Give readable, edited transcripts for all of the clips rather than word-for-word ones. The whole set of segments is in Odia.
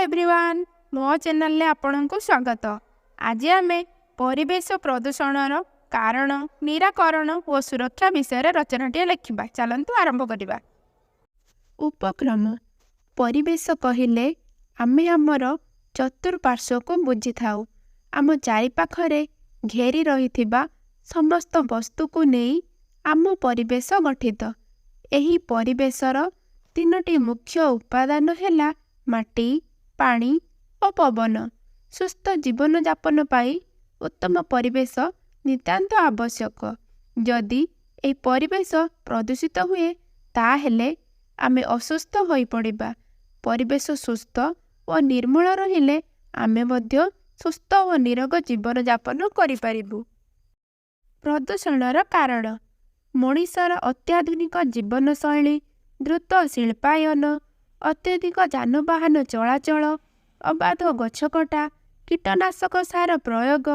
ଏଭ୍ରିୱାନ୍, ମୋ ଚ୍ୟାନେଲରେ ଆପଣଙ୍କୁ ସ୍ୱାଗତ। ଆଜି ଆମେ ପରିବେଶ ପ୍ରଦୂଷଣର କାରଣ, ନିରାକରଣ ଓ ସୁରକ୍ଷା ବିଷୟରେ ରଚନାଟିଏ ଲେଖିବା। ଚାଲନ୍ତୁ ଆରମ୍ଭ କରିବା। ଉପକ୍ରମ। ପରିବେଶ କହିଲେ ଆମେ ଆମର ଚତୁଃପାର୍ଶ୍ୱକୁ ବୁଝିଥାଉ। ଆମ ଚାରିପାଖରେ ଘେରି ରହିଥିବା ସମସ୍ତ ବସ୍ତୁକୁ ନେଇ ଆମ ପରିବେଶ ଗଠିତ। ଏହି ପରିବେଶର ତିନୋଟି ମୁଖ୍ୟ ଉପାଦାନ ହେଲା ମାଟି, ପାଣି ଓ ପବନ। ସୁସ୍ଥ ଜୀବନଯାପନ ପାଇଁ ଉତ୍ତମ ପରିବେଶ ନିତାନ୍ତ ଆବଶ୍ୟକ। ଯଦି ଏହି ପରିବେଶ ପ୍ରଦୂଷିତ ହୁଏ, ତାହେଲେ ଆମେ ଅସୁସ୍ଥ ହୋଇପଡ଼ିବା। ପରିବେଶ ସୁସ୍ଥ ଓ ନିର୍ମଳ ରହିଲେ ଆମେ ମଧ୍ୟ ସୁସ୍ଥ ଓ ନିରୋଗ ଜୀବନଯାପନ କରିପାରିବୁ। ପ୍ରଦୂଷଣର କାରଣ। ମଣିଷର ଅତ୍ୟାଧୁନିକ ଜୀବନଶୈଳୀ, ଦ୍ରୁତ ଶିଳ୍ପାୟନ, ଅତ୍ୟଧିକ ଯାନବାହନ ଚଳାଚଳ, ଅବାଧ ଗଛକଟା, କୀଟନାଶକ ସାର ପ୍ରୟୋଗ,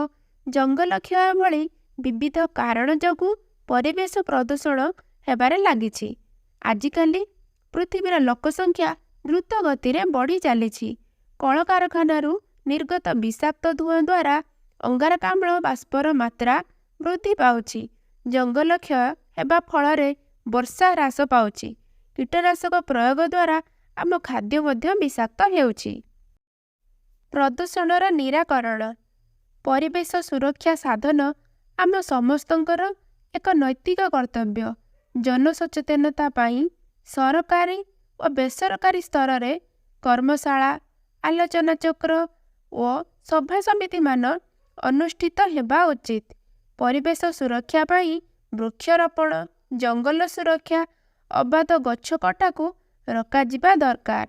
ଜଙ୍ଗଲ କ୍ଷୟ ଭଳି ବିବିଧ କାରଣ ଯୋଗୁଁ ପରିବେଶ ପ୍ରଦୂଷଣ ହେବାରେ ଲାଗିଛି। ଆଜିକାଲି ପୃଥିବୀର ଲୋକସଂଖ୍ୟା ଦ୍ରୁତ ଗତିରେ ବଢ଼ି ଚାଲିଛି। କଳକାରଖାନାରୁ ନିର୍ଗତ ବିଷାକ୍ତ ଧୂଆଁ ଦ୍ୱାରା ଅଙ୍ଗାରକାମ୍ଳ ବାଷ୍ପର ମାତ୍ରା ବୃଦ୍ଧି ପାଉଛି। ଜଙ୍ଗଲ କ୍ଷୟ ହେବା ଫଳରେ ବର୍ଷା ହ୍ରାସ ପାଉଛି। କୀଟନାଶକ ପ୍ରୟୋଗ ଦ୍ୱାରା ଆମ ଖାଦ୍ୟ ମଧ୍ୟ ବିଷାକ୍ତ ହେଉଛି। ପ୍ରଦୂଷଣର ନିରାକରଣ। ପରିବେଶ ସୁରକ୍ଷା ସାଧନ ଆମ ସମସ୍ତଙ୍କର ଏକ ନୈତିକ କର୍ତ୍ତବ୍ୟ। ଜନସଚେତନତା ପାଇଁ ସରକାରୀ ଓ ବେସରକାରୀ ସ୍ତରରେ କର୍ମଶାଳା, ଆଲୋଚନାଚକ୍ର ଓ ସଭା ସମିତିମାନ ଅନୁଷ୍ଠିତ ହେବା ଉଚିତ। ପରିବେଶ ସୁରକ୍ଷା ପାଇଁ ବୃକ୍ଷରୋପଣ, ଜଙ୍ଗଲ ସୁରକ୍ଷା, ଅବାଧ ଗଛ କଟାକୁ ରୋକାଯିବା ଦରକାର।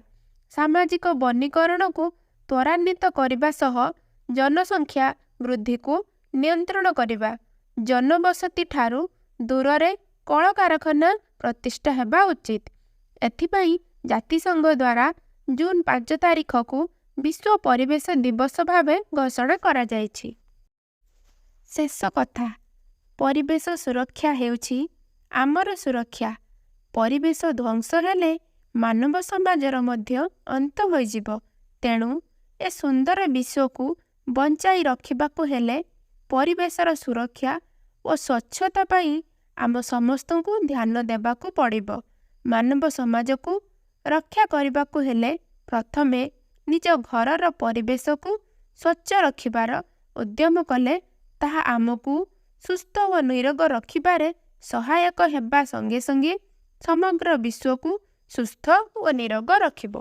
ସାମାଜିକ ବନୀକରଣକୁ ତ୍ୱରାନ୍ୱିତ କରିବା ସହ ଜନସଂଖ୍ୟା ବୃଦ୍ଧିକୁ ନିୟନ୍ତ୍ରଣ କରିବା। ଜନବସତି ଠାରୁ ଦୂରରେ କଳକାରଖାନା ପ୍ରତିଷ୍ଠା ହେବା ଉଚିତ। ଏଥିପାଇଁ ଜାତିସଂଘ ଦ୍ୱାରା ଜୁନ୍ 5 ତାରିଖକୁ ବିଶ୍ୱ ପରିବେଶ ଦିବସ ଭାବେ ଘୋଷଣା କରାଯାଇଛି। ଶେଷ କଥା, ପରିବେଶ ସୁରକ୍ଷା ହେଉଛି ଆମର ସୁରକ୍ଷା। ପରିବେଶ ଧ୍ୱଂସ ହେଲେ ମାନବ ସମାଜର ମଧ୍ୟ ଅନ୍ତ ହୋଇଯିବ। ତେଣୁ ଏ ସୁନ୍ଦର ବିଶ୍ୱକୁ ବଞ୍ଚାଇ ରଖିବାକୁ ହେଲେ ପରିବେଶର ସୁରକ୍ଷା ଓ ସ୍ୱଚ୍ଛତା ପାଇଁ ଆମ ସମସ୍ତଙ୍କୁ ଧ୍ୟାନ ଦେବାକୁ ପଡ଼ିବ। ମାନବ ସମାଜକୁ ରକ୍ଷା କରିବାକୁ ହେଲେ ପ୍ରଥମେ ନିଜ ଘରର ପରିବେଶକୁ ସ୍ୱଚ୍ଛ ରଖିବାର ଉଦ୍ୟମ କଲେ ତାହା ଆମକୁ ସୁସ୍ଥ ଓ ନିରୋଗ ରଖିବାରେ ସହାୟକ ହେବା ସଙ୍ଗେ ସଙ୍ଗେ ସମଗ୍ର ବିଶ୍ୱକୁ ସୁସ୍ଥ ଓ ନିରୋଗ ରଖିବ।